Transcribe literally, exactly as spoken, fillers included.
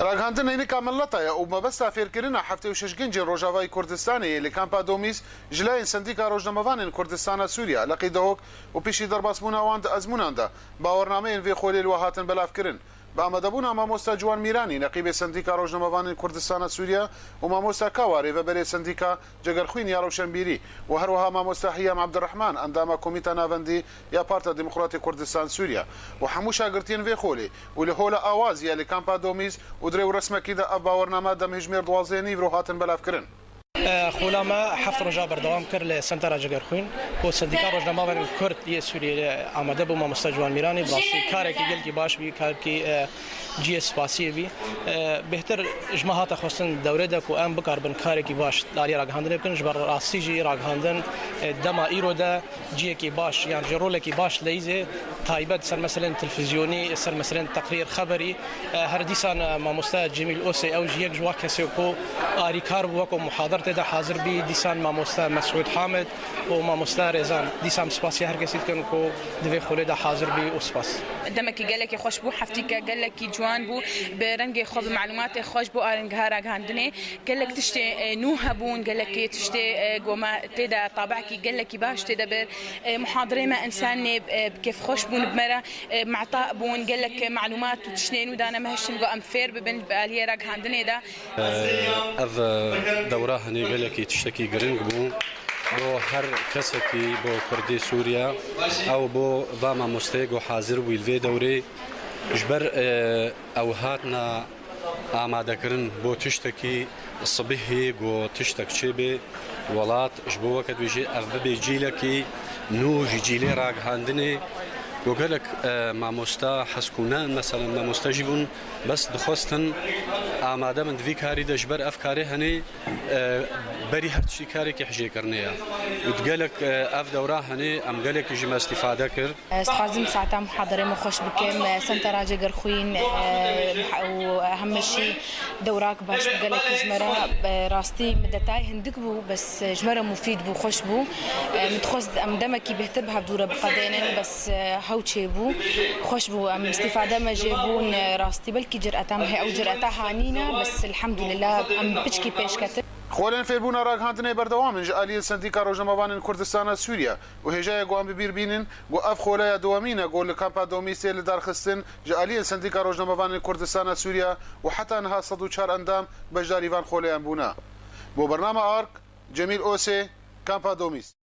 Ragihandin neynika mileta ye û mebesta fêrkirina heftê û şeş gencên Rojavayê Kurdistanê yê li kampa Domîz ji layên Sendîka Rojnamevanên Kurdistana Sûriye, Leqî Dehok, û piştî derbasbûna wan di ezmûnan de bawernameyên vê xolê li we hatin belavkirin. Bi amadebûna mamosta Ciwan Mîranî, neqîbê Sendîka Rojnamevanên Kurdistana Sûriye, û mamosta Kawa, rêveberê Sendîka Cegerxwîn ya Rewşenbîrî û her wiha mamosta Hiyam Ebdirehman, endama Komîta Navendî ya Partiya Demokratê Kurdistan Sûriye, û hemû şagirtiyên vê xolê û li Hola Awaz ya li kampa Domîz û di rêwresmekî de ev bawername dem hêjmêr duwazdeh nîvro hatin belavkirin. Xola me heft roja berdewam kir li Sentera Cegerxwîn, ku Sendîka Rojnamevanên Kurd yê Sûriyê amade bû. Mamosta Ciwan Mîranî, bi rastî karekî gelkî baş bî, karekî, e, cihê spasiyê bî. E, bêhtir ji me hate xwestin dewrê de ku em bikaribin karekî baş li aliyê ragihandinê bikin. Ji ber rastî jî ragihandin, e, dema îro de cihekî baş, yan jî rolekî baş leyîzê taybet ser meselên televîzyonî, ser meselên teqrîr, xeberî. E, her dîsan, e, mamoste Cemîl Osê, ew jî yek ji wa kesê ku arîkar bû, weko muhadir tê de hazir bî. Dîsan mamoste Mesûd Hamid û mamoste Rêzan. Dîsan spasiya her kesî dikin ku di vê xolê de hazir bî û spas. Demekî gelekî xweş bû, heftîke gelekî ciwan bû, bi rengê xwe, bi malûmatê xweş bû arengeha ragihandinê. Gelek tiştê, e, nû hebûn, gelekî tiştê, e, ku me tê de tabekî gelekî baş tê de bir. E, muhadirê me însanê, e, bi kêfxweş bûn, bi me re, e, meta bûn, gelek malûmat û tiştê nû dane me, hiştin ku em fêr bibin bi aliyê ragihandinê de. Ev dewra hinê gelekî tiştekî giring bû bo her kesekî, bo Kurdê Sûriye, ew bo va mamosteyê ku hazir bûyî li vê dewrê. Ji ber, e, ew hatna amadekirin bo tiştekî sibihê ku tiştek çêbê welat, ji bo weke dibêjê ev bibê cîlekî nû ji cîlê ragihandinê ku gelek, e, mamosta heskûne, meselen mamoste jî bûn, bes dixwestin amade bin di vî karî de, ji ber ev karê henê, e, berî her tiştî karekî hijêkirinê ye. Û di gelek, e, ev dewra henê em gelekî jî me îstîfade kir. Ez dixwazim saeta muhadirê me xweş bikim. Sentera Cegerxwîn, e, û hemî şî dewrak baş bû gelekî ji me re. E, rastî min detay hindik bû, bes ji me re mufîd bû, xweş bû. E, min dixwest em demekî bêhtir bi hevdû re biqedênin, bes, e, hew çêbû. Xweş bû, em îstîfade me jê bûn. E, rastî belkî cireta me hê, ew cireta hanî ne, bes elhamdulillah em piçkî pêş ketin. Xolên fêrbûna ragihandinê berdewam in ji aliyê Sendîka Rojnamevanên Kurdistana Sûriye û hêja ye ku em bi bîr bînin ku ev xoleya dewemîn e ku li kampa Domîz tê lidarxistin ji aliyê Sendîka Rojnamevanên Kurdistana Sûriye û heta niha sed û çar endam beşdarî van xoleyan bûne. Bo bernama Ark, Cemîl Osê, Kampa Domîz.